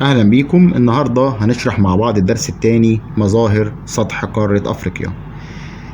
أهلا بيكم. النهاردة هنشرح مع بعض الدرس الثاني، مظاهر سطح قارة أفريقيا.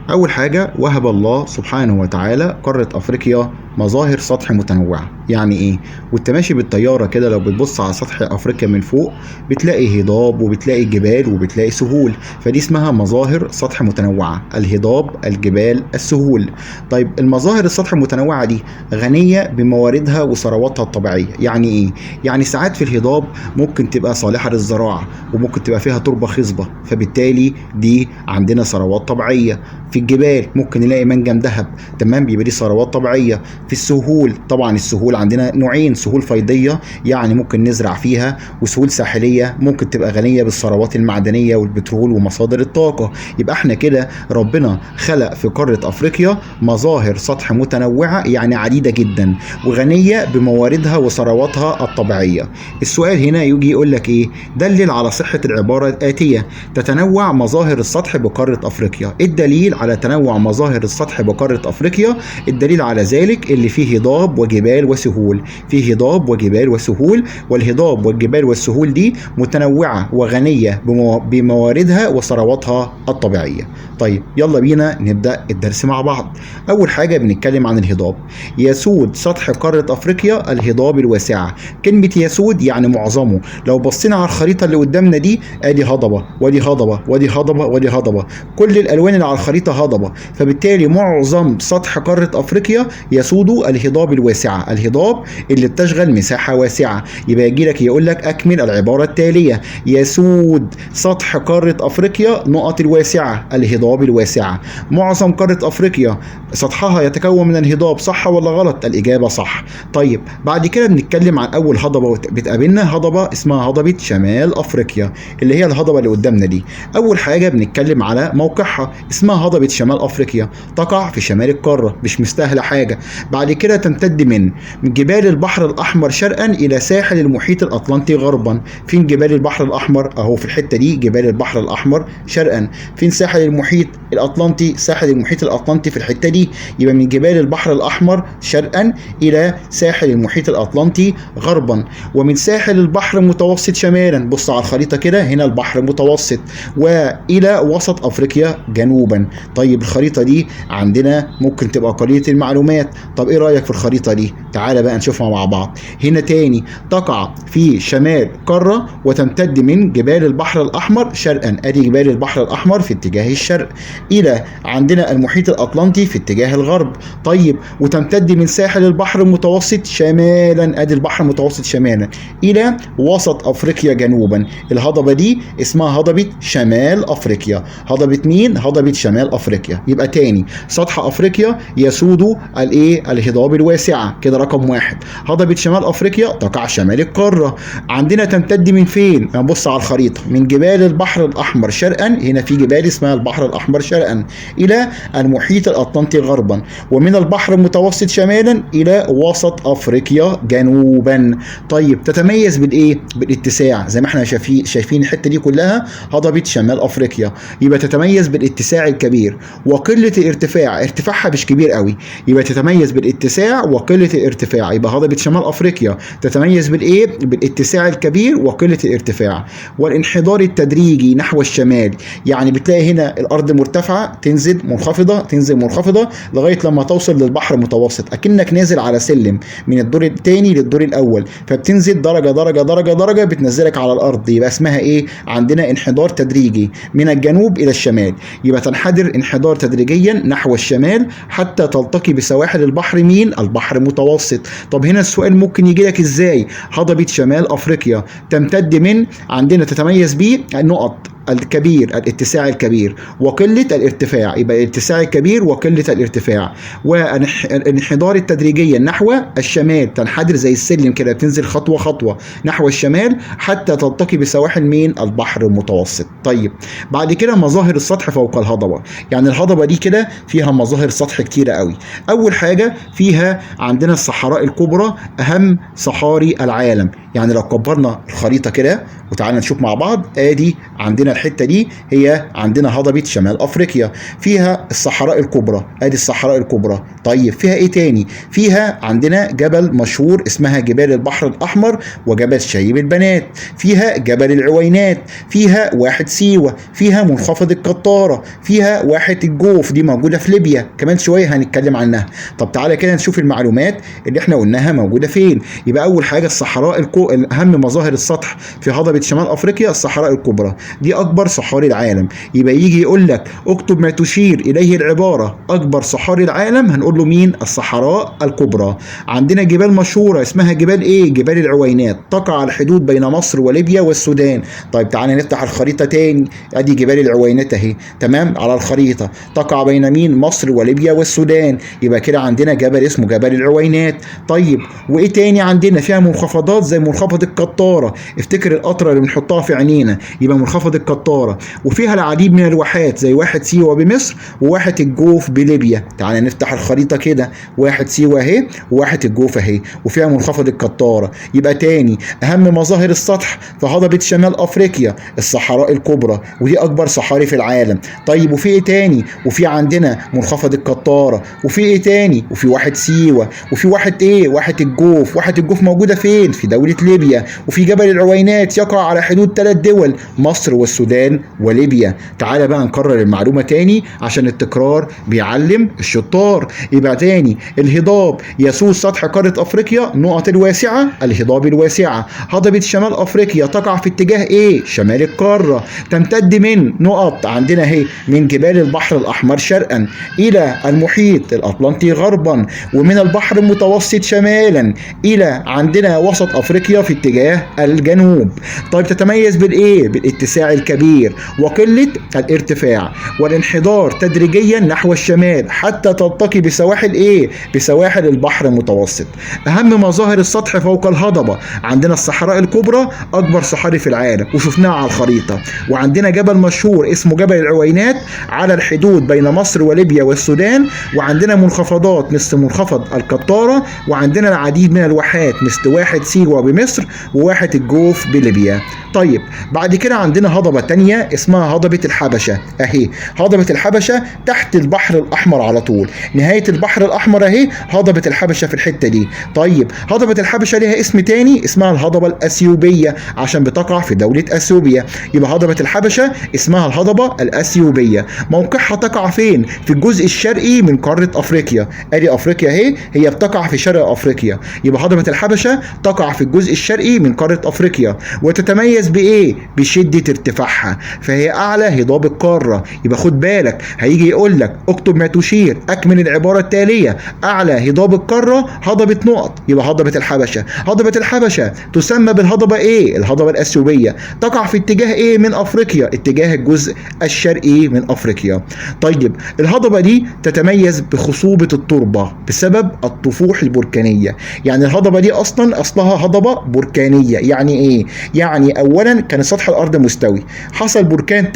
أول حاجة، وهب الله سبحانه وتعالى قارة أفريقيا مظاهر سطح متنوعة. يعني إيه؟ وانت ماشي بالطيارة كده لو بتبص على سطح أفريقيا من فوق بتلاقي هضاب وبتلاقي جبال وبتلاقي سهول، فدي اسمها مظاهر سطح متنوعة: الهضاب، الجبال، السهول. طيب المظاهر السطح المتنوعة دي غنية بمواردها وثرواتها الطبيعية. يعني إيه؟ يعني ساعات في الهضاب ممكن تبقى صالحة للزراعة وممكن تبقى فيها تربة خصبة، فبالتالي دي عندنا ثروات طبيعية. في الجبال ممكن نلاقي منجم ذهب، تمام، بيبقى دي ثروات طبيعية. في السهول، طبعا السهول عندنا نوعين: سهول فيضية يعني ممكن نزرع فيها، وسهول ساحلية ممكن تبقى غنية بالثروات المعدنية والبترول ومصادر الطاقة. يبقى احنا كده ربنا خلق في قارة أفريقيا مظاهر سطح متنوعة، يعني عديدة جدا وغنية بمواردها وثرواتها الطبيعية. السؤال هنا يجي يقول لك ايه؟ دلل على صحة العبارة الآتية: تتنوع مظاهر السطح بقارة أفريقيا. ايه الدليل على تنوع مظاهر السطح بقارة أفريقيا؟ الدليل على ذلك اللي فيه هضاب وجبال وسهول، فيه هضاب وجبال وسهول، والهضاب والجبال والسهول دي متنوعة وغنية بمواردها وثرواتها الطبيعية. طيب يلا بينا نبدأ الدرس مع بعض. أول حاجة بنتكلم عن الهضاب. يسود سطح قارة أفريقيا الهضاب الواسعة. كلمة يسود يعني معظمه. لو بصينا على الخريطة اللي قدامنا دي، ادي هضبة ودي هضبة ودي هضبة ودي هضبة، كل الألوان اللي على الخريطة هضبة، فبالتالي معظم سطح قارة أفريقيا يسود الهضاب الواسعة، الهضاب اللي بتشغل مساحة واسعة. يبقى يجي لك يقول لك أكمل العبارة التالية: يسود سطح قارة أفريقيا نقط الواسعة، الهضاب الواسعة. معظم قارة أفريقيا سطحها يتكون من الهضاب، صح ولا غلط؟ الإجابة صح. طيب بعد كده بنتكلم عن أول هضبة بتقابلنا، هضبة اسمها هضبة شمال أفريقيا اللي هي الهضبة اللي قدامنا دي. أول حاجة بنتكلم على موقعها، اسمها هضبة شمال أفريقيا، تقع في شمال القارة، مش مستاهلة حاجة. بعد كده تمتد من جبال البحر الأحمر شرقا إلى ساحل المحيط الأطلنطي غربا. فين جبال البحر الأحمر؟ أهو في الحتة دي جبال البحر الأحمر شرقا. فين ساحل المحيط الأطلنطي؟ ساحل المحيط الأطلنطي في الحتة دي. يبقى من جبال البحر الأحمر شرقا إلى ساحل المحيط الأطلنطي غربا. ومن ساحل البحر المتوسط شمالا، بص على الخريطة كده، هنا البحر المتوسط، وإلى وسط أفريقيا جنوبا. طيب الخريطة دي عندنا ممكن تبقى قليلة المعلومات. طب ايه رأيك في الخريطة دي؟ تعالى بقى نشوفها مع بعض. هنا تاني تقع في شمال قارة وتمتد من جبال البحر الأحمر شرقا، ادي جبال البحر الأحمر في اتجاه الشرق، إلى عندنا المحيط الأطلنطي في اتجاه الغرب. طيب وتمتد من ساحل البحر المتوسط شمالا، ادي البحر المتوسط شمالا، إلى وسط أفريقيا جنوبا. الهضبة دي اسمها هضبة شمال أفريقيا. هضبة مين؟ هضبة شمال أفريقيا. يبقى تاني سطح أفريقيا يسود الايه؟ الهضاب الواسعة، كده رقم واحد. هضبة شمال أفريقيا تقع شمال القارة. عندنا تمتد من فين؟ نبص على الخريطة، من جبال البحر الأحمر شرقا، هنا في جبال اسمها البحر الأحمر شرقا، إلى المحيط الأطلنطي غربا، ومن البحر المتوسط شمالا إلى وسط أفريقيا جنوبا. طيب تتميز بالإيه؟ بالاتساع، زي ما احنا شايفين الحتة دي كلها هضبة شمال أفريقيا. يبقى تتميز بالاتساع الكبير وقلة الارتفاع، ارتفاعها مش كبير قوي، يبقى تتميز بالاتساع وقلة الارتفاع. يبقى هضبة شمال أفريقيا تتميز بالإيه؟ بالاتساع الكبير وقلة الارتفاع والانحدار التدريجي نحو الشمال. يعني بتلاقي هنا الأرض مرتفعة تنزل منخفضة تنزل منخفضة لغاية لما توصل للبحر المتوسط، أكنك نازل على سلم من الدور الثاني للدور الأول، فبتنزل درجة درجة درجة درجة بتنزلك على الأرض. يبقى اسمها إيه؟ عندنا انحدار تدريجي من الجنوب إلى الشمال. يبقى تنحدر انحدار تدريجيا نحو الشمال حتى تلتقي بسواحل البحر مين؟ البحر المتوسط. طب هنا السؤال ممكن يجي لك ازاي؟ هضبة شمال افريقيا تمتد من عندنا تتميز بيه النقط الكبير، الاتساع الكبير وقلة الارتفاع، يبقى الاتساع الكبير وقلة الارتفاع والانحدار التدريجيا نحو الشمال، تنحدر زي السلم كده بتنزل خطوة خطوة نحو الشمال حتى تلتقي بسواحل مين؟ البحر المتوسط. طيب بعد كده مظاهر السطح فوق الهضبة. يعني الهضبة دي كده فيها مظاهر سطح كتيرة قوي. أول حاجة فيها عندنا الصحراء الكبرى، أهم صحاري العالم. يعني لو كبرنا الخريطة كده وتعالى نشوف مع بعض، ادي عندنا الحتة دي هي عندنا هضبة شمال أفريقيا، فيها الصحراء الكبرى، ادي الصحراء الكبرى. طيب فيها ايه تاني؟ فيها عندنا جبل مشهور اسمها جبال البحر الأحمر وجبل شايب البنات، فيها جبل العوينات، فيها واحة سيوة، فيها منخفض القطارة، فيها واحة الجوف دي موجودة في ليبيا، كمان شوية هنتكلم عنها. طب تعالى كده نشوف المعلومات اللي احنا قلناها موجودة فين. يبقى أول حاجة الصحراء أهم مظاهر السطح في هضبة شمال أفريقيا الصحراء الكبرى، دي أكبر صحاري العالم. يبقى يجي يقول لك اكتب ما تشير إليه العبارة أكبر صحاري العالم، هنقول له مين؟ الصحراء الكبرى. عندنا جبال مشهورة اسمها جبال إيه؟ جبال العوينات، تقع على الحدود بين مصر وليبيا والسودان. طيب تعالى نفتح الخريطة تاني، ادي جبال العوينات اهي، تمام، على الخريطة تقع بين مين؟ مصر وليبيا والسودان. يبقى كده عندنا جبل اسمه جبل العوينات. طيب وايه تاني عندنا؟ فيها منخفضات زي منخفض القطارة، افتكر القطرة اللي بنحطها في عينينا، يبقى منخفض القطارة. وفيها العديد من الواحات زي واحة سيوة بمصر وواحة الجوف بليبيا. تعالى نفتح الخريطة كده، واحة سيوة اهي وواحة الجوف اهي، وفيها منخفض القطارة. يبقى تاني اهم مظاهر السطح في هضبة شمال افريقيا الصحراء الكبرى، ودي اكبر صحاري في العالم. طيب وفي ايه تاني؟ وفي عندنا منخفض القطارة، وفي ايه تاني؟ وفي واحة سيوة، وفي واحة ايه؟ واحة الجوف. واحة الجوف موجودة فين؟ في دولة ليبيا. وفي جبل العوينات يقع على حدود 3 دول، مصر والسودان وليبيا. تعالى بقى نكرر المعلومة تاني عشان التكرار بيعلم الشطار. يبقى تاني الهضاب يسوس سطح قارة افريقيا نقط الواسعة، الهضاب الواسعة. هضبة شمال افريقيا تقع في اتجاه ايه؟ شمال القارة، تمتد من نقط عندنا اهي من جبال البحر الاحمر شرقا الى المحيط الاطلنطي غربا، ومن البحر المتوسط شمالا الى عندنا وسط افريقيا في اتجاه الجنوب. طيب تتميز بالايه؟ بالاتساع الكبير وقلة الارتفاع والانحدار تدريجيا نحو الشمال حتى تلتقي بسواحل ايه؟ بسواحل البحر المتوسط. اهم مظاهر السطح فوق الهضبة عندنا الصحراء الكبرى اكبر صحاري في العالم وشفناها على الخريطة، وعندنا جبل مشهور اسمه جبل العوينات على الحدود بين مصر وليبيا والسودان، وعندنا منخفضات مثل منخفض القطارة، وعندنا العديد من الواحات مثل واحة سيوة بمصر وواحة الجوف بليبيا. طيب بعد كده عندنا هضبة تانية اسمها هضبة الحبشة اهي. هضبة الحبشة تحت البحر الأحمر على طول، نهاية البحر الأحمر اهي هضبة الحبشة في الحتة دي. طيب هضبة الحبشة ليها اسم تاني اسمها الهضبة الأثيوبية عشان بتقع في دولة أثيوبيا. يبقى هضبة الحبشة اسمها الهضبة الأثيوبية. موقعها تقع فين؟ في الجزء الشرقي من قارة أفريقيا. ادي أفريقيا اهي، هي بتقع في شرق أفريقيا. يبقى هضبة الحبشة تقع في الجزء الشرقي من قارة أفريقيا، وتتميز بإيه؟ بشدة ارتفاعها، فهي أعلى هضاب القارة. يبقى خد بالك هيجي يقول لك اكتب ما تشير، أكمل العبارة التالية، أعلى هضاب القارة هضبة نقط، يبقى هضبة الحبشة. هضبة الحبشة تسمى بالهضبة إيه؟ الهضبة الأثيوبية. تقع في اتجاه إيه من أفريقيا؟ اتجاه الجزء الشرقي من أفريقيا. طيب الهضبة دي تتميز بخصوبة التربة بسبب الطفوح البركانية. يعني الهضبة دي أصلا أصلها هضبة بركانية. يعني إيه؟ يعني أولا كان سطح الأرض مستوي، حصل بركان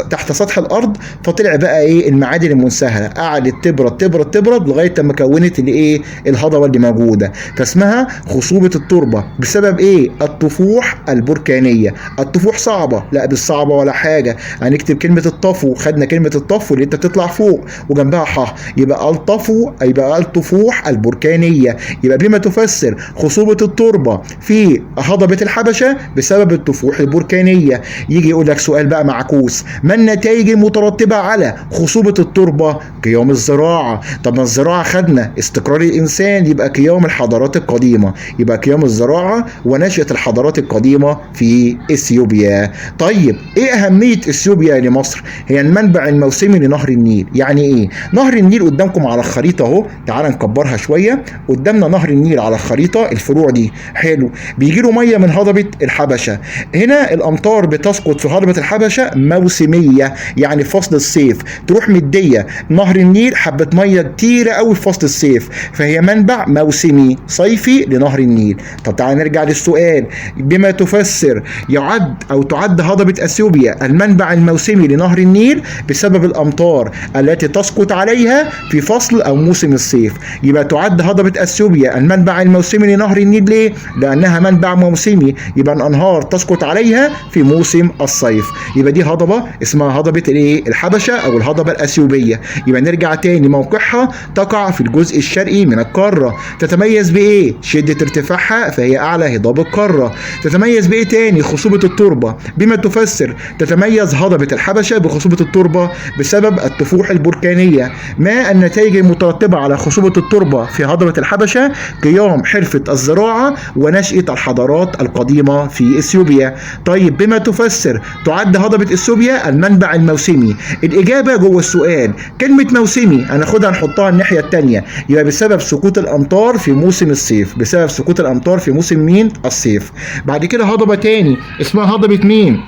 تحت سطح الأرض، فطلع بقى إيه؟ المعادن المنسهلة، قعدت تبرد تبرد تبرد لغاية لما كونت الإيه؟ الهضبة اللي موجودة، فاسمها خصوبة التربة بسبب إيه؟ الطفوح البركانية. الطفوح صعبة؟ لا مش صعبة ولا حاجة، هنكتب كلمة الطفو، خدنا كلمة الطفو اللي أنت بتطلع فوق وجنبها ح، يبقى الطفو، يبقى الطفوح البركانية. يبقى بما تفسر خصوبة التربة في هضبة الحبشة بسبب الطفوح البركانية. يجي يقول لك سؤال بقى معكوس، ما النتائج المترتبة على خصوبة التربة؟ قيام الزراعة. طب ما الزراعة خدنا استقرار الإنسان، يبقى قيام الحضارات القديمة، يبقى قيام الزراعة ونشأة الحضارات القديمة في إثيوبيا. طيب إيه أهمية إثيوبيا لمصر؟ هي المنبع الموسمي لنهر النيل. يعني إيه؟ نهر النيل قدامكم على الخريطة أهو، تعال نكبرها شوية. قدامنا نهر النيل على الخريطة، الفروع دي حلو، بيجي له مية من هضبة الحبشة. هنا الأمطار بتسقط في هضبة الحبشة موسمية، يعني في فصل الصيف تروح مدية نهر النيل حبة مية كتيرة قوي في فصل الصيف، فهي منبع موسمي صيفي لنهر النيل. طب تعال نرجع للسؤال، بما تفسر يعد أو تعد هضبة أثيوبيا المنبع الموسمي لنهر النيل بسبب الأمطار التي تسقط عليها في فصل أو موسم الصيف. يبقى تعد هضبة أثيوبيا المنبع الموسمي لنهر النيل ليه؟ لأنها منبع موسمي، يبقى الأنهار تسقط عليها في موسم الصيف. الصيف. يبقى دي هضبه اسمها هضبه الايه؟ الحبشة او الهضبه الاثيوبيه. يبقى نرجع تاني، موقعها تقع في الجزء الشرقي من القارة. تتميز بايه؟ شده ارتفاعها فهي اعلى هضاب القارة. تتميز بايه تاني؟ خصوبة التربة. بما تفسر تتميز هضبه الحبشة بخصوبه التربة بسبب التفوح البركانيه. ما النتائج المترتبة على خصوبة التربة في هضبه الحبشة؟ قيام حرفه الزراعة ونشأة الحضارات القديمة في اثيوبيا. طيب بما تفسر تعد هضبة اثيوبيا المنبع الموسمي؟ الإجابة جوه السؤال. كلمة موسمي هناخدها نحطها الناحية التانية، يبقى بسبب سقوط الأمطار في موسم الصيف، بسبب سقوط الأمطار في موسم مين؟ الصيف. بعد كده هضبة تاني اسمها هضبة مين؟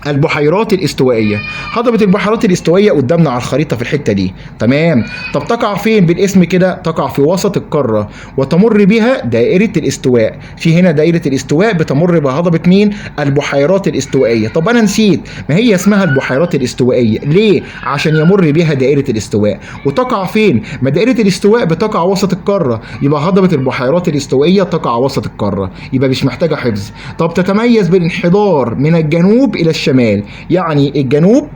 البحيرات الاستوائية. هضبة البحيرات الاستوائية قدامنا على الخريطة في الحتة دي، تمام. طب تقع فين بالاسم كده؟ تقع في وسط القارة وتمر بها دائرة الاستواء. في هنا دائرة الاستواء بتمر بهضبة مين؟ البحيرات الاستوائية. طب انا نسيت، ما هي اسمها البحيرات الاستوائية ليه؟ عشان يمر بها دائرة الاستواء. وتقع فين؟ ما دائرة الاستواء بتقع وسط القارة، يبقى هضبة البحيرات الاستوائية تقع وسط القارة، يبقى مش محتاجة حفظ. طب تتميز بالانحدار من الجنوب إلى الشمال، يعني الجنوب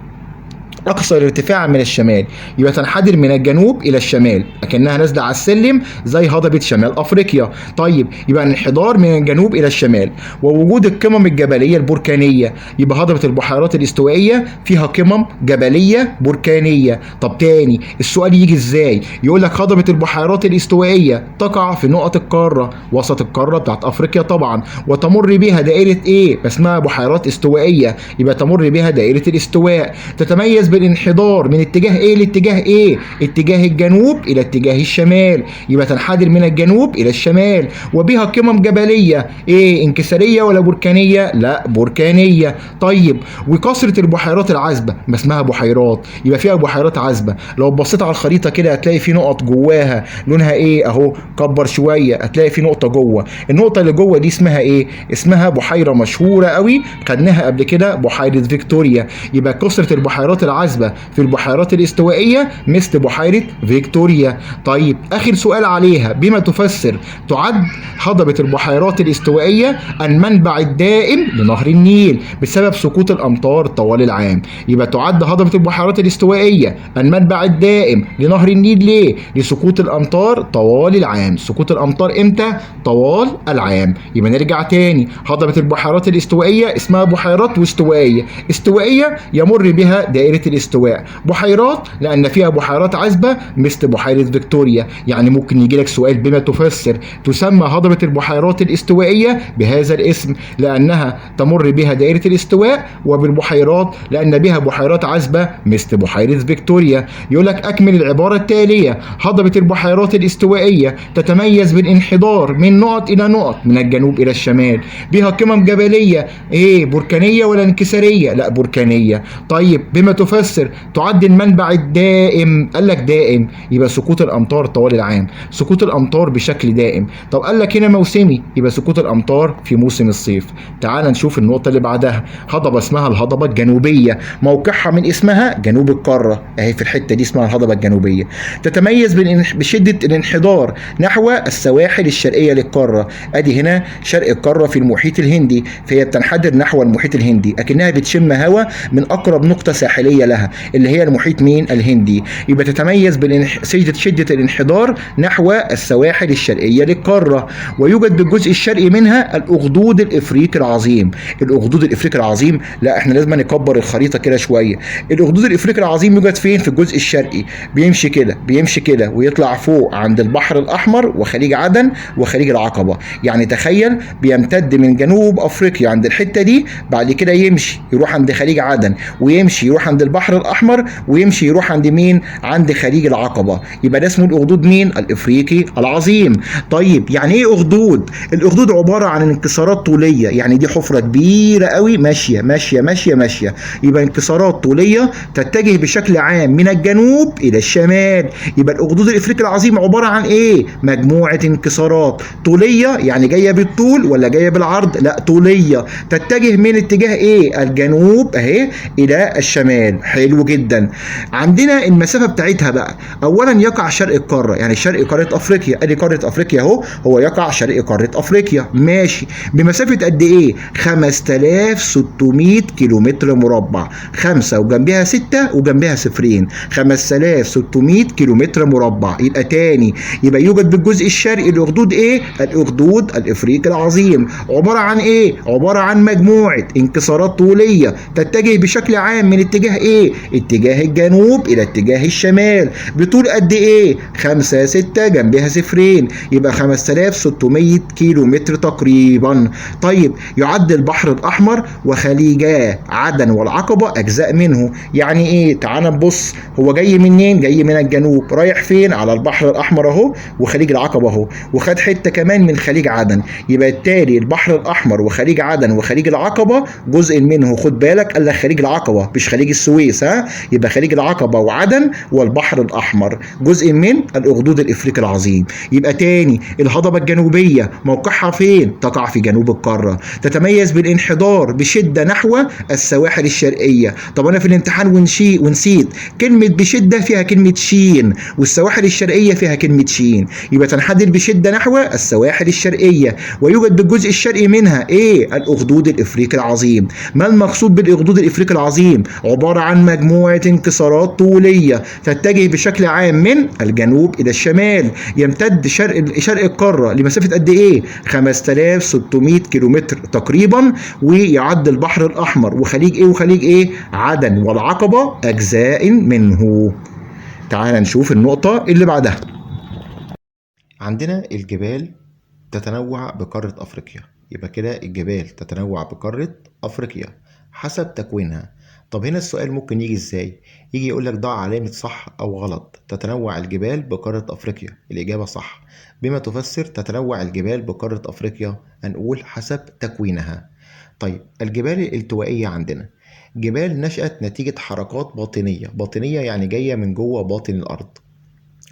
أكثر ارتفاعا من الشمال، يبقى تنحدر من الجنوب إلى الشمال، لكنها نازلة على السلم زي هضبة شمال أفريقيا. طيب يبقى انحدار من الجنوب إلى الشمال، ووجود القمم الجبلية البركانية، يبقى هضبة البحيرات الاستوائية فيها قمم جبلية بركانية. طب تاني السؤال يجي إزاي؟ يقول لك هضبة البحيرات الاستوائية تقع في نقط القارة، وسط القارة بتاعت أفريقيا طبعا، وتمر بها دائرة إيه؟ اسمها بحيرات استوائية، يبقى تمر بها دائرة الاستواء. تتميز بالانحدار من اتجاه ايه لاتجاه ايه؟ اتجاه الجنوب الى اتجاه الشمال، يبقى تنحدر من الجنوب الى الشمال، وبها قمم جبلية ايه؟ انكساريه ولا بركانيه؟ لا بركانيه. طيب وكثرة البحيرات العذبة، ما اسمها بحيرات، يبقى فيها بحيرات عذبه. لو بصيت على الخريطة كده هتلاقي في نقط جواها لونها ايه؟ اهو كبر شوية هتلاقي في نقطة جوه، النقطة اللي جوه دي اسمها ايه؟ اسمها بحيرة مشهورة قوي خدناها قبل كده، بحيرة فيكتوريا. يبقى كثرة البحيرات العذبة في البحيرات الاستوائية مثل بحيرة فيكتوريا. طيب آخر سؤال عليها، بما تفسر تعد هضبة البحيرات الاستوائية المنبع الدائم لنهر النيل بسبب سقوط الأمطار طوال العام؟ يبقى تعد هضبة البحيرات الاستوائية المنبع الدائم لنهر النيل ليه؟ لسقوط الأمطار طوال العام. سقوط الأمطار إمتى؟ طوال العام. يبقى نرجع تاني، هضبة البحيرات الاستوائية اسمها بحيرات واستوائية، استوائية يمر بها دائرة الاستواء، بحيرات لأن فيها بحيرات عذبة مثل بحيرة فيكتوريا. يعني ممكن يجي لك سؤال بما تفسر تسمى هضبة البحيرات الاستوائية بهذا الاسم لأنها تمر بها دائرة الاستواء، وبالبحيرات لأن بها بحيرات عذبة مثل بحيرة فيكتوريا. يقول لك أكمل العبارة التالية، هضبة البحيرات الاستوائية تتميز بالانحدار من نقط إلى نقط من الجنوب إلى الشمال، بها قمم جبلية إيه؟ بركانية ولا انكسارية؟ لا بركانية. طيب بما تفسر تعد المنبع الدائم، قال لك دائم يبقى سقوط الامطار طوال العام، سقوط الامطار بشكل دائم. طب قال لك هنا موسمي، يبقى سقوط الامطار في موسم الصيف. تعال نشوف النقطة اللي بعدها، هضبه اسمها الهضبه الجنوبية، موقعها من اسمها جنوب القارة، اهي في الحتة دي اسمها الهضبه الجنوبية. تتميز بشده الانحدار نحو السواحل الشرقية للقارة، ادي هنا شرق القارة في المحيط الهندي، فهي بتنحدر نحو المحيط الهندي، اكنها بتشم هواء من اقرب نقطة ساحليه لها اللي هي المحيط مين؟ الهندي. يبقى تتميز بشدة الانحدار نحو السواحل الشرقية للقارة، ويوجد بالجزء الشرقي منها الأخدود الإفريقي العظيم. الأخدود الإفريقي العظيم، لا احنا لازم نكبر الخريطة كده شوية. الأخدود الإفريقي العظيم يوجد فين؟ في الجزء الشرقي، بيمشي كده بيمشي كده ويطلع فوق عند البحر الأحمر وخليج عدن وخليج العقبة. يعني تخيل بيمتد من جنوب أفريقيا عند الحتة دي، بعد كده يمشي يروح عند خليج عدن، ويمشي يروح عند البحر الأحمر، ويمشي يروح عند مين؟ عند خليج العقبة. يبقى ده اسمه الأخدود مين؟ الإفريقي العظيم. طيب يعني إيه أخدود؟ الأخدود عبارة عن انكسارات طولية، يعني دي حفرة كبيرة قوي ماشية ماشية ماشية ماشية، يبقى انكسارات طولية تتجه بشكل عام من الجنوب إلى الشمال. يبقى الأخدود الإفريقي العظيم عبارة عن إيه؟ مجموعة انكسارات طولية، يعني جاية بالطول ولا جاية بالعرض؟ لا طولية، تتجه من اتجاه إيه؟ الجنوب أهي إلى الشمال. حلو جدا. عندنا المسافة بتاعتها بقى، اولا يقع شرق القارة، يعني شرق قارة افريقيا، ادي قارة افريقيا اهو، هو يقع شرق قارة افريقيا، ماشي. بمسافة قد ايه؟ 5600 كيلومتر مربع، 5 وجنبها 6 وجنبها صفرين، 5600 كيلومتر مربع. يبقى تاني، يبقى يوجد بالجزء الشرقي الاخدود ايه؟ الاخدود الافريقي العظيم، عبارة عن ايه؟ عبارة عن مجموعة انكسارات طولية تتجه بشكل عام من اتجاه ايه؟ اتجاه الجنوب الى اتجاه الشمال، بطول قد ايه؟ 5 6 جنبها صفرين، يبقى 5600 كيلو متر تقريبا. طيب يعد البحر الاحمر وخليجا عدن والعقبة اجزاء منه. يعني ايه؟ تعال نبص، هو جاي منين؟ جاي من الجنوب، رايح فين؟ على البحر الاحمر اهو وخليج العقبة اهو، وخد حتة كمان من خليج عدن، يبقى التالي البحر الاحمر وخليج عدن وخليج العقبة جزء منه. خد بالك قال لك خليج العقبة مش خليج السويس، ها، يبقى خليج العقبة وعدن والبحر الاحمر جزء من الاخدود الافريقي العظيم. يبقى تاني الهضبة الجنوبية موقعها فين؟ تقع في جنوب القارة، تتميز بالانحدار بشدة نحو السواحل الشرقية. طب انا في الامتحان ونسيت كلمة بشدة فيها كلمة شين، والسواحل الشرقية فيها كلمة شين، يبقى تنحدر بشدة نحو السواحل الشرقية، ويوجد بالجزء الشرقي منها ايه؟ الاخدود الافريقي العظيم. ما المقصود بالاخدود الافريقي العظيم؟ عبارة عن مجموعة انكسارات طولية تتجه بشكل عام من الجنوب الى الشمال، يمتد شرق القارة لمسافة قد ايه؟ 5600 كيلومتر تقريبا، ويعد البحر الاحمر وخليج ايه وخليج ايه؟ عدن والعقبة اجزاء منه. تعال نشوف النقطة اللي بعدها. عندنا الجبال تتنوع بقارة افريقيا، يبقى كده الجبال تتنوع بقارة افريقيا حسب تكوينها. طب هنا السؤال ممكن يجي ازاي؟ يجي يقول لك ضع علامة صح او غلط، تتنوع الجبال بقارة افريقيا، الاجابة صح. بما تفسر تتنوع الجبال بقارة افريقيا؟ هنقول حسب تكوينها. طيب الجبال الالتوائية عندنا جبال نشأت نتيجة حركات باطنية، باطنية يعني جاية من جوه باطن الأرض،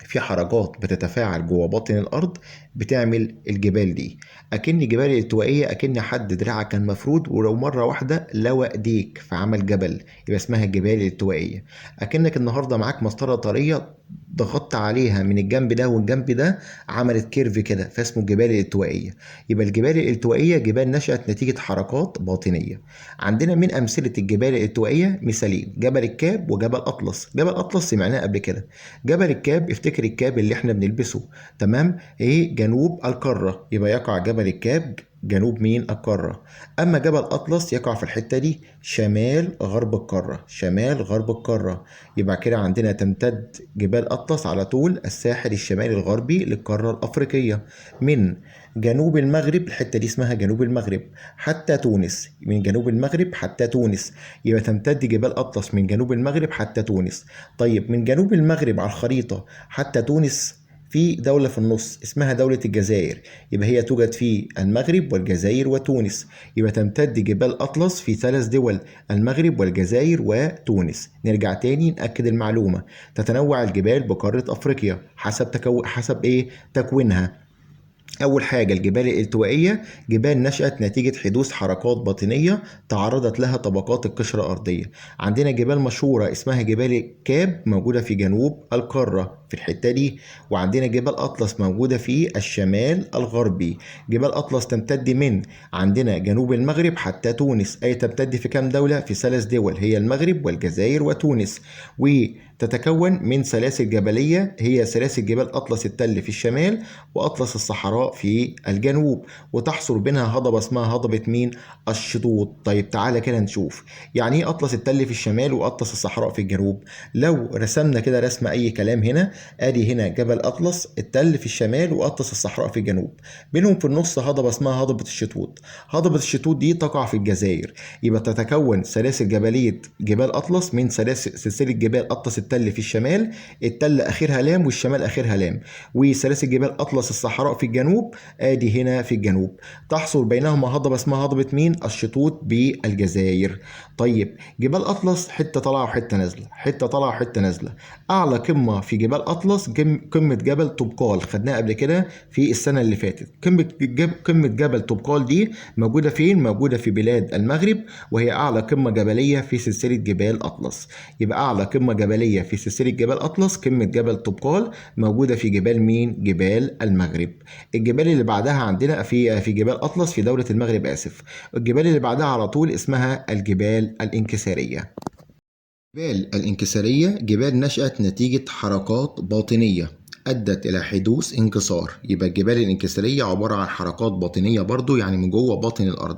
في حركات بتتفاعل جوه باطن الأرض بتعمل الجبال دي. أكن جبال الالتوائية أكن حد دراعك كان مفرود ولو مرة واحدة لوى إيديك فعمل جبل، يبقى اسمها الجبال الالتوائية. أكنك النهاردة معاك مسطرة طرية ضغطت عليها من الجنب ده والجنب ده عملت curve كده، فاسمه الجبال الالتوائية. يبقى الجبال الالتوائية جبال نشأت نتيجة حركات باطنية. عندنا من أمثلة الجبال الالتوائية مثالين، جبل الكاب وجبل أطلس. جبل أطلس سمعناه قبل كده. جبل الكاب، افتكر الكاب اللي احنا بنلبسه، تمام، ايه؟ جنوب القارة، يبقى يقع جبل الكاب جنوب مين؟ القارة. أما جبل أطلس يقع في الحتة دي شمال غرب القارة، شمال غرب القارة. يبقى كده عندنا تمتد جبال أطلس على طول الساحل الشمالي الغربي للقارة الأفريقية من جنوب المغرب، الحتة دي اسمها جنوب المغرب، حتى تونس، من جنوب المغرب حتى تونس. يبقى تمتد جبال أطلس من جنوب المغرب حتى تونس. طيب من جنوب المغرب على الخريطة حتى تونس في دولة في النص اسمها دولة الجزائر، يبقى هي توجد في المغرب والجزائر وتونس. يبقى تمتد جبال أطلس في 3 دول، المغرب والجزائر وتونس. نرجع تاني نأكد المعلومة، تتنوع الجبال بقارة أفريقيا حسب إيه؟ تكوينها. أول حاجة الجبال الالتوائية جبال نشأت نتيجة حدوث حركات باطنية تعرضت لها طبقات القشرة الأرضية. عندنا جبال مشهورة اسمها جبال الكاب موجودة في جنوب القارة في الحتة دي، وعندنا جبال أطلس موجودة في الشمال الغربي. جبال أطلس تمتد من عندنا جنوب المغرب حتى تونس، أي تمتد في كام دولة؟ في 3 دول، هي المغرب والجزائر وتونس. وتتكون من سلاسل جبلية هي سلاسل جبال أطلس التل في الشمال وأطلس الصحراء في الجنوب، وتحصر بينها هضبة اسمها هضبة مين؟ الشطوط. طيب تعالى كده نشوف يعني ايه أطلس التل في الشمال وأطلس الصحراء في الجنوب. لو رسمنا كده رسمة أي كلام هنا، ادي هنا جبل أطلس التل في الشمال وأطلس الصحراء في الجنوب، بينهم في النص هضبة اسمها هضبة الشطوط. هضبة الشطوط دي تقع في الجزائر. يبقى تتكون سلاسل جبلية جبال أطلس من سلسلة جبال أطلس التل في الشمال، التل آخرها لام والشمال آخرها لام، وسلاسل جبال أطلس الصحراء في الجنوب، ادي هنا في الجنوب، تحصل بينهما هضبة اسمها هضبة مين؟ الشطوط بالجزائر. طيب جبال أطلس حتة طالعة وحتة نازلة، حتة طالعة وحتة نازلة. أعلى قمة في جبال أطلس قمة جبل طوبقال، خدناها قبل كده في السنة اللي فاتت. قمة جبل طوبقال دي موجودة فين؟ موجودة في بلاد المغرب، وهي أعلى قمة جبلية في سلسلة جبال أطلس. يبقى أعلى قمة جبلية في سلسلة جبال أطلس قمة جبل طوبقال، موجودة في جبال مين؟ جبال المغرب. الجبال اللي بعدها عندنا في جبال أطلس في دولة المغرب، آسف. الجبال اللي بعدها على طول اسمها الجبال الانكسارية. الجبال الانكسارية جبال نشأت نتيجة حركات باطنية أدت إلى حدوث انكسار. يبقى الجبال الانكسارية عبارة عن حركات باطنية برضو، يعني من جوه باطن الأرض،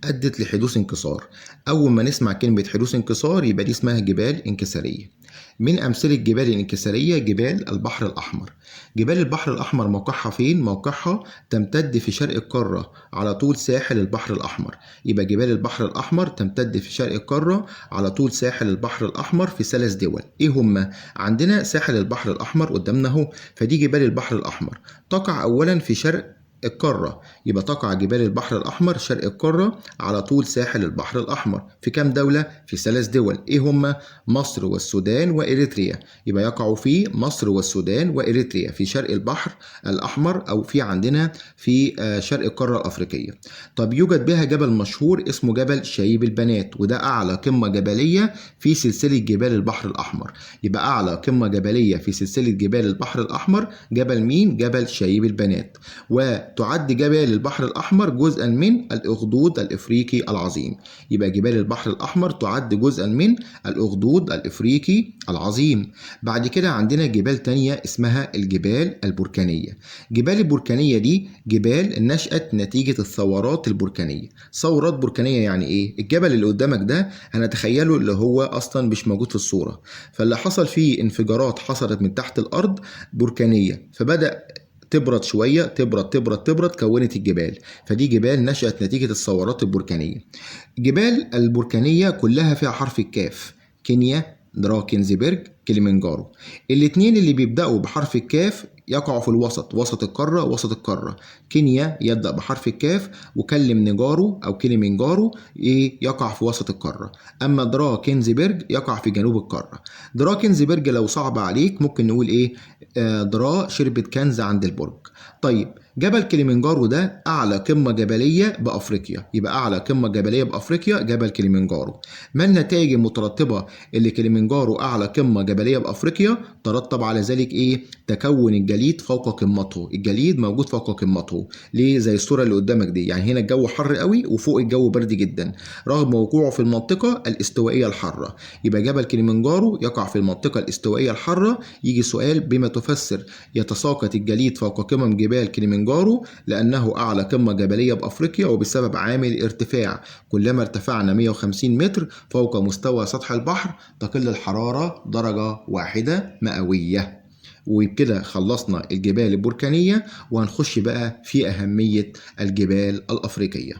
أدت لحدوث انكسار. أول ما نسمع كلمة حدوث انكسار يبقى دي اسمها جبال انكسارية. من أمثلة الجبال الانكسارية جبال البحر الأحمر. جبال البحر الأحمر موقعها فين؟ موقعها تمتد في شرق القارة على طول ساحل البحر الأحمر. يبقى جبال البحر الأحمر تمتد في شرق القارة على طول ساحل البحر الأحمر في 3 دول. إيه هما؟ عندنا ساحل البحر الأحمر قدامنا أهو، فدي جبال البحر الأحمر تقع أولا في شرق القارة. يبقى تقع جبال البحر الأحمر شرق القارة على طول ساحل البحر الأحمر في كام دولة؟ في 3 دول. إيه هما؟ مصر والسودان وإريتريا. يبقى يقعوا في مصر والسودان وإريتريا في شرق البحر الأحمر، أو في عندنا في شرق القارة الأفريقية. طب يوجد بها جبل مشهور اسمه جبل شايب البنات، وده أعلى قمة جبلية في سلسلة جبال البحر الأحمر. يبقى أعلى قمة جبلية في سلسلة جبال البحر الأحمر جبل مين؟ جبل شايب البنات. وتعد جبال البحر الأحمر جزءا من الأخدود الإفريقي العظيم. يبقى جبال البحر الأحمر تعد جزءا من الأخدود الإفريقي العظيم. بعد كده عندنا جبال تانية اسمها الجبال البركانية. جبال البركانية دي جبال نشأت نتيجة الثورات البركانية. ثورات بركانية يعني إيه؟ الجبل اللي قدامك ده هنتخيله اللي هو أصلا مش موجود في الصورة، فاللي حصل فيه انفجارات حصلت من تحت الأرض بركانية، فبدأ تبرد شوية، تبرد تبرد تبرد، كونت الجبال. فدي جبال نشأت نتيجة الثورات البركانية. جبال البركانية كلها فيها حرف الكاف: كينيا، دراكنزبرج، كليمنجارو. الاتنين اللي بيبدأوا بحرف الكاف يقعوا في الوسط، وسط القارة، وسط القارة. كينيا يبدأ بحرف الكاف، وكلمنجارو أو كليمنجارو يقع في وسط القارة. أما دراكنزبرج يقع في جنوب القارة. دراكنزبرج لو صعب عليك ممكن نقول إيه؟ درا شربت كنز عند البرج. طيب جبل كليمنجارو ده أعلى قمة جبلية بأفريقيا. يبقى أعلى قمة جبلية بأفريقيا جبل كليمنجارو. ما النتائج المترتبة اللي كليمنجارو أعلى قمة جبلية بأفريقيا؟ ترتب على ذلك إيه؟ تكون الجليد فوق قمته. الجليد موجود فوق قمته. ليه؟ زي الصورة اللي قدامك دي، يعني هنا الجو حر قوي وفوق الجو برد جدا رغم وقوعه في المنطقة الاستوائية الحارة. يبقى جبل كليمنجارو يقع في المنطقة الاستوائية الحارة. يجي سؤال بما تفسر يتساقط الجليد فوق قمم جبال كليمنجارو؟ لأنه أعلى قمة جبلية بأفريقيا وبسبب عامل الارتفاع. كلما ارتفعنا 150 متر فوق مستوى سطح البحر تقل الحرارة درجة واحدة مئوية. وبكده خلصنا الجبال البركانية، وهنخش بقى في أهمية الجبال الأفريقية.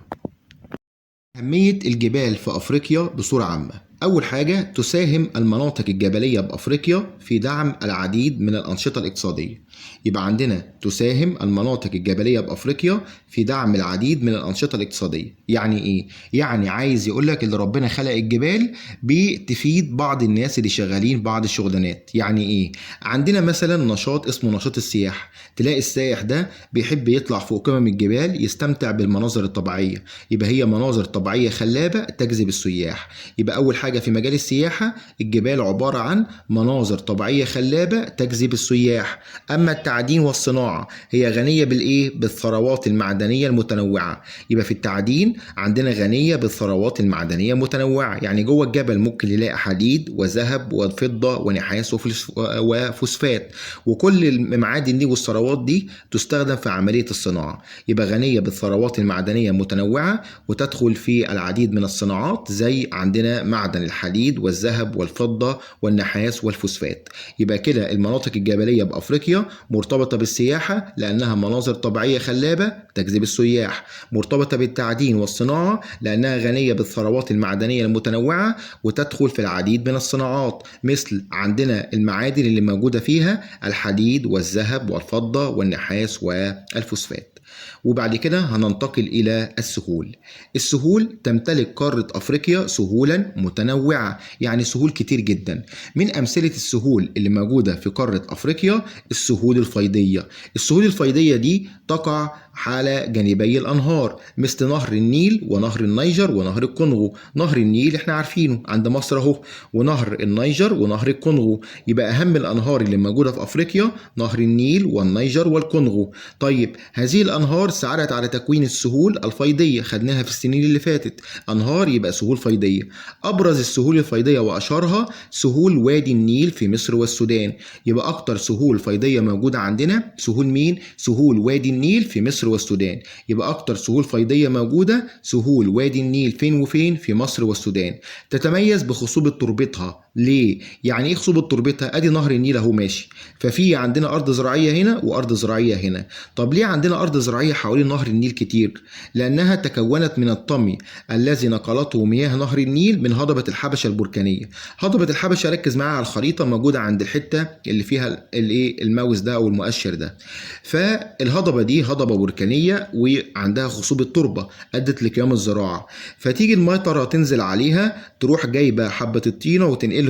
أهمية الجبال في أفريقيا بصورة عامة. أول حاجة، تساهم المناطق الجبلية بأفريقيا في دعم العديد من الأنشطة الاقتصادية. يبقى عندنا تساهم المناطق الجبلية بأفريقيا في دعم العديد من الأنشطة الاقتصادية. يعني إيه؟ يعني عايز يقولك اللي ربنا خلق الجبال بتفيد بعض الناس اللي شغالين بعض الشغلانات. يعني إيه؟ عندنا مثلا نشاط اسمه نشاط السياحة. تلاقي السائح ده بيحب يطلع فوق قمم الجبال يستمتع بالمناظر الطبيعية. يبقى هي مناظر طبيعية خلابة تجذب السياح. يبقى أول حاجة في مجال السياحة الجبال عبارة عن مناظر طبيعية خلابة تجذب السياح. أما التعدين والصناعة هي غنية بالإيه؟ بالثروات المعدنية المتنوعة. يبقى في التعدين عندنا غنية بالثروات المعدنية المتنوعة، يعني جوه الجبل ممكن نلاقي حديد وذهب وفضة ونحاس وفوسفات، وكل المعادن دي والثروات دي تستخدم في عملية الصناعة. يبقى غنية بالثروات المعدنية المتنوعة وتدخل في العديد من الصناعات زي عندنا معدن الحديد والذهب والفضة والنحاس والفوسفات. يبقى كده المناطق الجبلية بأفريقيا مرتبطة بالسياحة لأنها مناظر طبيعية خلابة تجذب السياح، مرتبطة بالتعدين والصناعة لأنها غنية بالثروات المعدنية المتنوعة وتدخل في العديد من الصناعات مثل عندنا المعادن اللي موجودة فيها الحديد والذهب والفضة والنحاس والفوسفات. وبعد كده هننتقل إلى السهول. السهول تمتلك قارة أفريقيا سهولا متنوعة، يعني سهول كتير جدا. من أمثلة السهول اللي موجودة في قارة أفريقيا السهول الفيضية. السهول الفيضية دي تقع على جانبي الأنهار، مثل نهر النيل ونهر النيجر ونهر الكونغو. نهر النيل احنا عارفينه عند مصر اهو، ونهر النيجر ونهر الكونغو. يبقى أهم الأنهار اللي موجودة في أفريقيا نهر النيل والنيجر والكونغو. طيب هذه الأنهار ساعدت على تكوين السهول الفيضية، خدناها في السنين اللي فاتت. أنهار يبقى سهول فيضية. أبرز السهول الفيضية وأشهرها سهول وادي النيل في مصر والسودان. يبقى أكتر سهول فيضية موجودة عندنا سهول مين؟ سهول وادي النيل في مصر والسودان. يبقى أكتر سهول فيضية موجودة سهول وادي النيل فين وفين؟ في مصر والسودان. تتميز بخصوبة تربتها. ليه؟ يعني ايه خصوبة تربتها؟ ادي نهر النيل اهو ماشي، ففي عندنا ارض زراعية هنا وارض زراعية هنا. طب ليه عندنا ارض زراعية حوالين نهر النيل كتير؟ لانها تكونت من الطمي الذي نقلته مياه نهر النيل من هضبة الحبشة البركانية. هضبة الحبشة ركز معايا على الخريطة، موجودة عند الحتة اللي فيها الايه الماوس ده او المؤشر ده. فالهضبة دي هضبة بركانية وعندها خصوبة تربة ادت لقيام الزراعة، فتيجي المطرة تنزل عليها تروح جايبة حبة الطينة وتنقلهم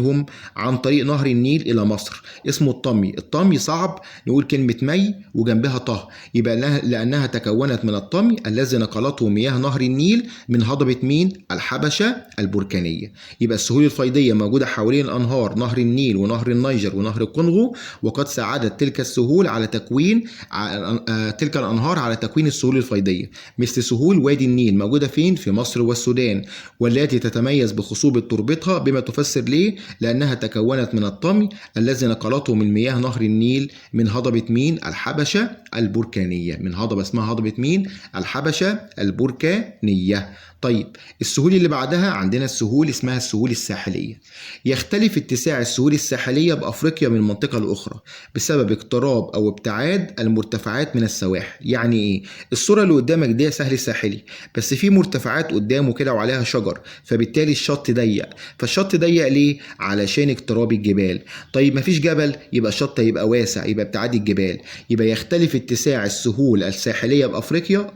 عن طريق نهر النيل إلى مصر. اسمه الطمي. الطمي صعب نقول كلمة مي وجنبها طه، يبقى لأنها تكونت من الطمي الذي نقلته مياه نهر النيل من هضبة مين؟ الحبشة البركانية. يبقى السهول الفيضية موجودة حوالين الأنهار نهر النيل ونهر النيجر ونهر الكونغو، وقد ساعدت تلك السهول على تكوين تلك الأنهار على تكوين السهول الفيضية، مثل سهول وادي النيل موجودة فين؟ في مصر والسودان، والتي تتميز بخصوبة تربتها، بما تفسر ليه؟ لأنها تكونت من الطمي الذي نقلته من مياه نهر النيل من هضبة مين؟ الحبشة البركانية. من هضبة اسمها هضبة مين؟ الحبشة البركانية. طيب السهول اللي بعدها عندنا السهول اسمها السهول الساحلية. يختلف اتساع السهول الساحلية بأفريقيا من منطقة لأخرى بسبب اقتراب أو ابتعاد المرتفعات من السواحل. يعني إيه؟ الصورة اللي قدامك دي سهل ساحلي، بس في مرتفعات قدامه كده وعليها شجر، فبالتالي الشط ضيق. فالشط ضيق ليه؟ علشان اقتراب الجبال. طيب مفيش جبل يبقى الشط هيبقى واسع، يبقى ابتعاد الجبال. يبقى يختلف اتساع السهول الساحلية بأفريقيا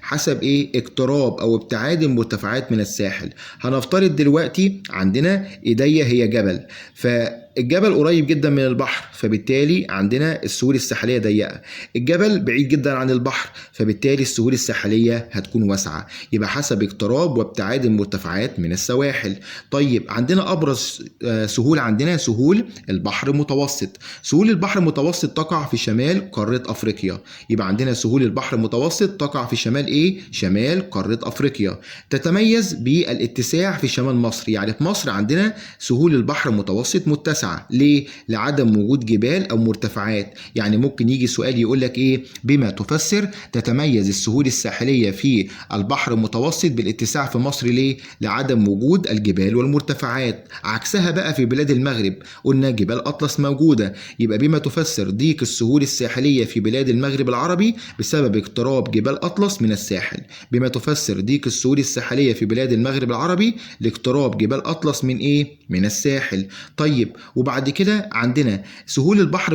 حسب إيه؟ اقتراب أو ابتعاد المرتفعات من الساحل. هنفترض دلوقتي عندنا ايديا هي جبل، فالجبل قريب جدا من البحر، فبالتالي عندنا السهول الساحلية ضيقة. الجبل بعيد جدا عن البحر، فبالتالي السهول الساحلية هتكون واسعة. يبقى حسب اقتراب وابتعاد المرتفعات من السواحل. طيب عندنا أبرز سهول عندنا سهول البحر المتوسط. سهول البحر المتوسط تقع في شمال قارة أفريقيا. يبقى عندنا سهول البحر المتوسط تقع في شمال إيه؟ شمال قارة أفريقيا. تتميز بالاتساع في شمال مصر. يعني في مصر عندنا سهول البحر المتوسط متسعة. ليه؟ لعدم وجود جبال أو مرتفعات. يعني ممكن يجي سؤال يقول لك إيه؟ بما تفسر تتميز السهول الساحلية في البحر المتوسط بالاتساع في مصر ليه؟ لعدم وجود الجبال والمرتفعات. عكسها بقى في بلاد المغرب، قلنا جبال أطلس موجودة. يبقى بما تفسر ضيق السهول الساحلية في بلاد المغرب العربي بسبب اقتراب جبال أطلس من الساحل. بما تفسر ضيق السهول الساحلية في بلاد المغرب العربي لاقتراب جبال أطلس من إيه؟ من الساحل. طيب وبعد كده عندنا سهول البحر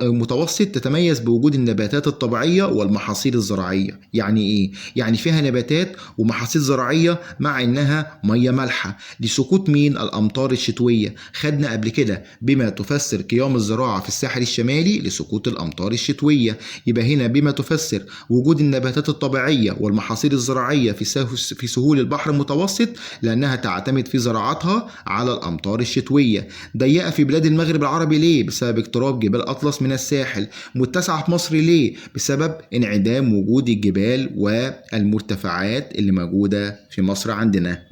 المتوسط تتميز بوجود النباتات الطبيعية والمحاصيل الزراعية. يعني إيه؟ يعني فيها نباتات ومحاصيل زراعية مع إنها مية مالحة لسقوط مين؟ الأمطار الشتوية. خدنا قبل كده بما تفسر قيام الزراعة في الساحل الشمالي لسقوط الأمطار الشتوية. يبقى هنا بما تفسر وجود النباتات الطبيعية والمحاصيل الزراعية في سهول البحر المتوسط لأنها تعتمد في زراعتها على الأمطار الشتوية. ضيقة في بلاد المغرب العربي ليه؟ بسبب اقتراب جبال أطلس من الساحل. متسعة في مصر ليه؟ بسبب انعدام وجود الجبال والمرتفعات اللي موجودة في مصر عندنا.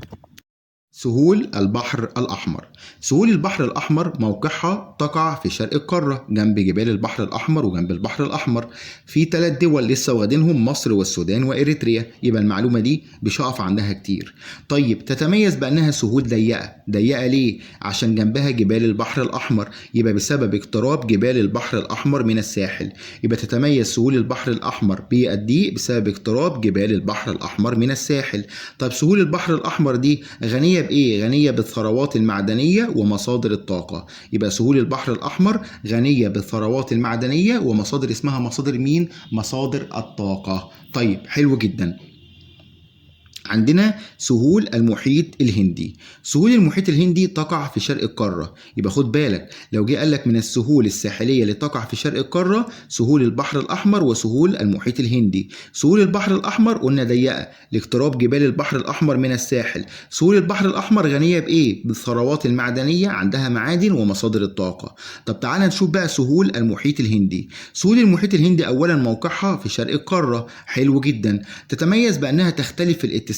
سهول البحر الأحمر. سهول البحر الأحمر موقعها تقع في شرق القارة جنب جبال البحر الأحمر وجنب البحر الأحمر. في 3 دول لسه واخدينهم، مصر والسودان وإريتريا. يبقى المعلومة دي مش هقف عندها كتير. طيب تتميز بأنها سهول ضيقة. ضيقة ليه؟ عشان جنبها جبال البحر الأحمر. يبقى بسبب اقتراب جبال البحر الأحمر من الساحل. يبقى تتميز سهول البحر الأحمر بالضيق بسبب اقتراب جبال البحر الأحمر من الساحل. طب سهول البحر الأحمر دي غنية بإيه؟ غنية بالثروات المعدنية ومصادر الطاقة. يبقى سهول البحر الأحمر غنية بالثروات المعدنية ومصادر اسمها مصادر مين؟ مصادر الطاقة. طيب حلو جدا. عندنا سهول المحيط الهندي. سهول المحيط الهندي تقع في شرق القارة. يبقى خد بالك لو جه قال لك من السهول الساحلية اللي تقع في شرق القارة سهول البحر الأحمر وسهول المحيط الهندي. سهول البحر الأحمر قلنا ضيقة لاقتراب جبال البحر الأحمر من الساحل. سهول البحر الأحمر غنية بإيه؟ بالثروات المعدنية، عندها معادن ومصادر الطاقة. طب تعال نشوف بقى سهول المحيط الهندي. سهول المحيط الهندي أولا موقعها في شرق القارة، حلو جدا. تتميز بأنها تختلف في الاتساع،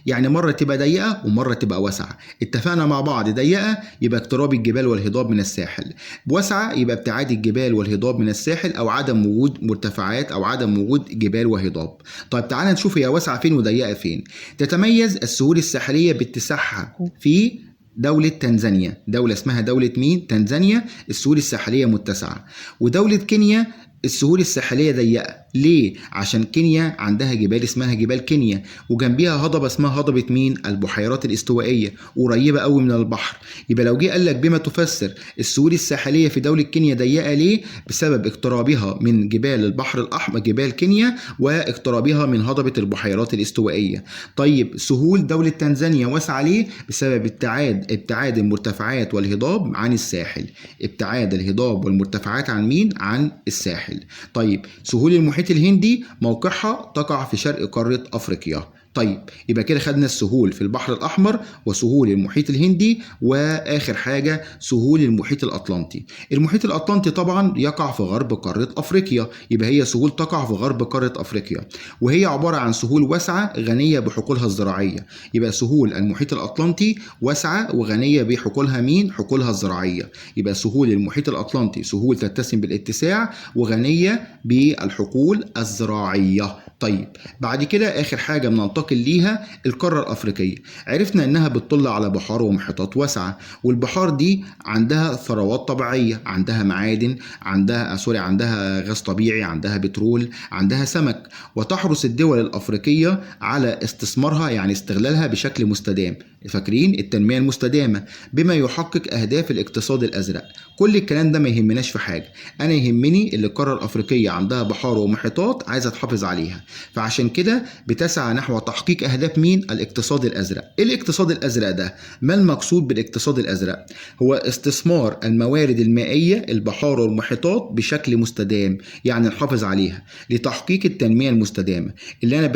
يعني مرة تبقى ضيقة ومرة تبقى واسعة. اتفقنا مع بعض، ضيقة يبقى اقتراب الجبال والهضاب من الساحل، واسعة يبقى ابتعاد الجبال والهضاب من الساحل أو عدم وجود مرتفعات أو عدم وجود جبال وهضاب. طيب تعال نشوف هي واسعة فين وضيقة فين. تتميز السهول الساحلية باتساعها في دولة تنزانيا، دولة اسمها دولة مين؟ تنزانيا، السهول الساحلية متسعة. ودولة كينيا السهول الساحلية ضيقة. ليه؟ عشان كينيا عندها جبال اسمها جبال كينيا، وجنبيها هضبة اسمها هضبة مين؟ البحيرات الاستوائية، قريبة قوي من البحر. يبقى لو جه قال لك بما تفسر السهول الساحلية في دولة كينيا ضيقة ليه؟ بسبب اقترابها من جبال البحر الأحمر، جبال كينيا، واقترابها من هضبة البحيرات الاستوائية. طيب سهول دولة تنزانيا واسعة ليه؟ بسبب ابتعاد المرتفعات والهضاب عن الساحل، ابتعاد الهضاب والمرتفعات عن مين؟ عن الساحل. طيب سهول المحيط الهندي موقعها تقع في شرق قارة أفريقيا. طيب يبقى كده خدنا السهول في البحر الأحمر وسهول المحيط الهندي، وآخر حاجة سهول المحيط الأطلنطي. المحيط الأطلنطي طبعا يقع في غرب قارة أفريقيا، يبقى هي سهول تقع في غرب قارة أفريقيا، وهي عبارة عن سهول واسعة غنية بحقولها الزراعية. يبقى سهول المحيط الأطلنطي واسعة وغنية بحقولها مين؟ حقولها الزراعية. يبقى سهول المحيط الأطلنطي سهول تتسم بالاتساع وغنية بالحقول الزراعية. طيب بعد كده آخر حاجة بننتقل ليها القارة الأفريقية. عرفنا إنها بتطل على بحار ومحيطات واسعة، والبحار دي عندها ثروات طبيعية، عندها معادن، عندها غاز طبيعي، عندها بترول، عندها سمك. وتحرص الدول الأفريقية على استثمارها، يعني استغلالها بشكل مستدام. فاكرين التنمية المستدامة بما يحقق أهداف الاقتصاد الأزرق. كل الكلام ده ما يهمناش في حاجة، أنا يهمني اللي القارة الأفريقية عندها بحار ومحيطات عايزة تحافظ عليها، فعشان كده بتسعى نحو تحقيق أهداف مين؟ الاقتصاد الأزرق. إيه الاقتصاد الأزرق ده؟ ما المقصود بالاقتصاد الأزرق؟ هو استثمار الموارد المائية، البحار والمحيطات بشكل مستدام، يعني نحافظ عليها لتحقيق التنمية المستدامة. اللي أنا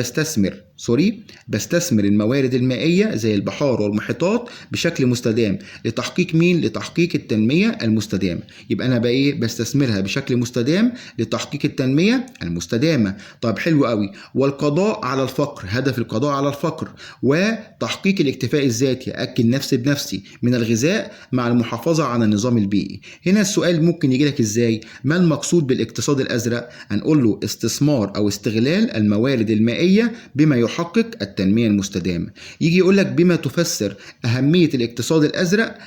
بستثمر الموارد المائية زي البحار والمحيطات بشكل مستدام لتحقيق مين؟ لتحقيق التنمية المستدامة. يبقى أنا بقى إيه؟ بستثمرها بشكل مستدام لتحقيق التنمية المستدامة. طب حلو قوي. والقضاء على الفقر، هدف القضاء على الفقر وتحقيق الاكتفاء الذاتي، أكل نفسي بنفسي من الغذاء مع المحافظة على النظام البيئي. هنا السؤال ممكن يجي لك إزاي؟ ما المقصود بالاقتصاد الأزرق؟ هنقول له استثمار أو استغلال الموارد المائية بما يحقق التنمية المستدامة. يجي يقول لك بما تفسر أهمية الاقتصاد الأزرق؟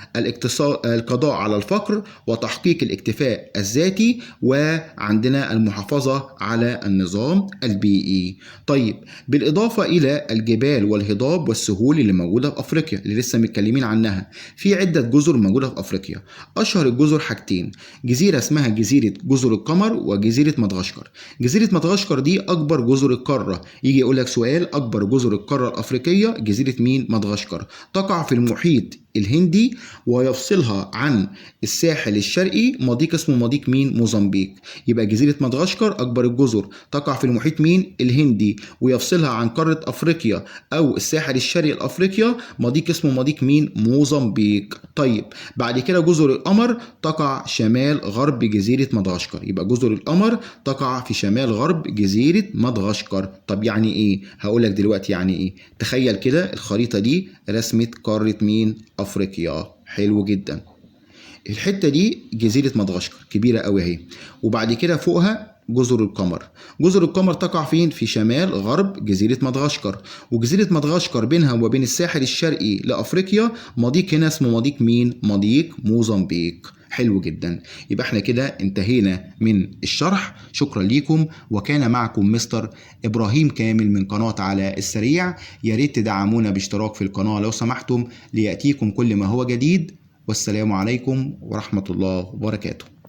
القضاء على الفقر وتحقيق الاكتفاء الذاتي، وعندنا المحافظة على النظام البيئي. طيب بالإضافة إلى الجبال والهضاب والسهول اللي موجودة في أفريقيا اللي لسه متكلمين عنها، في عدة جزر موجودة في أفريقيا. أشهر الجزر حاجتين، جزيرة اسمها جزيرة جزر القمر وجزيرة مدغشقر. جزيرة مدغشقر دي أكبر جزر القارة. يجي يقول لك سؤال أكبر جزر القارة الأفريقية جزيرة مين؟ مدغشقر. تقع في المحيط الهندي ويفصلها عن الساحل الشرقي مضيق اسمه مضيق مين؟ موزمبيق. يبقى جزيرة مدغشقر أكبر الجزر، تقع في المحيط مين؟ الهندي، ويفصلها عن قارة أفريقيا أو الساحل الشرقي لأفريقيا مضيق اسمه مضيق مين؟ موزمبيق. طيب بعد كده جزر القمر تقع شمال غرب جزيرة مدغشقر. يبقى جزر القمر تقع في شمال غرب جزيرة مدغشقر. طب يعني إيه؟ هقولك دلوقتي يعني إيه. تخيل كده الخريطة دي رسمة قارة مين؟ أفريقيا. حلو جدا. الحتة دي جزيرة مدغشقر كبيرة قوي اهي، وبعد كده فوقها جزر القمر. جزر القمر تقع فين؟ في شمال غرب جزيرة مدغشقر. وجزيرة مدغشقر بينها وبين الساحل الشرقي لأفريقيا مضيق هنا اسمه مضيق مين؟ مضيق موزمبيق. حلو جدا. يبقى احنا كده انتهينا من الشرح. شكرا ليكم، وكان معكم مستر إبراهيم كامل من قناة على السريع. يا ريت تدعمونا باشتراك في القناة لو سمحتم ليأتيكم كل ما هو جديد. والسلام عليكم ورحمة الله وبركاته.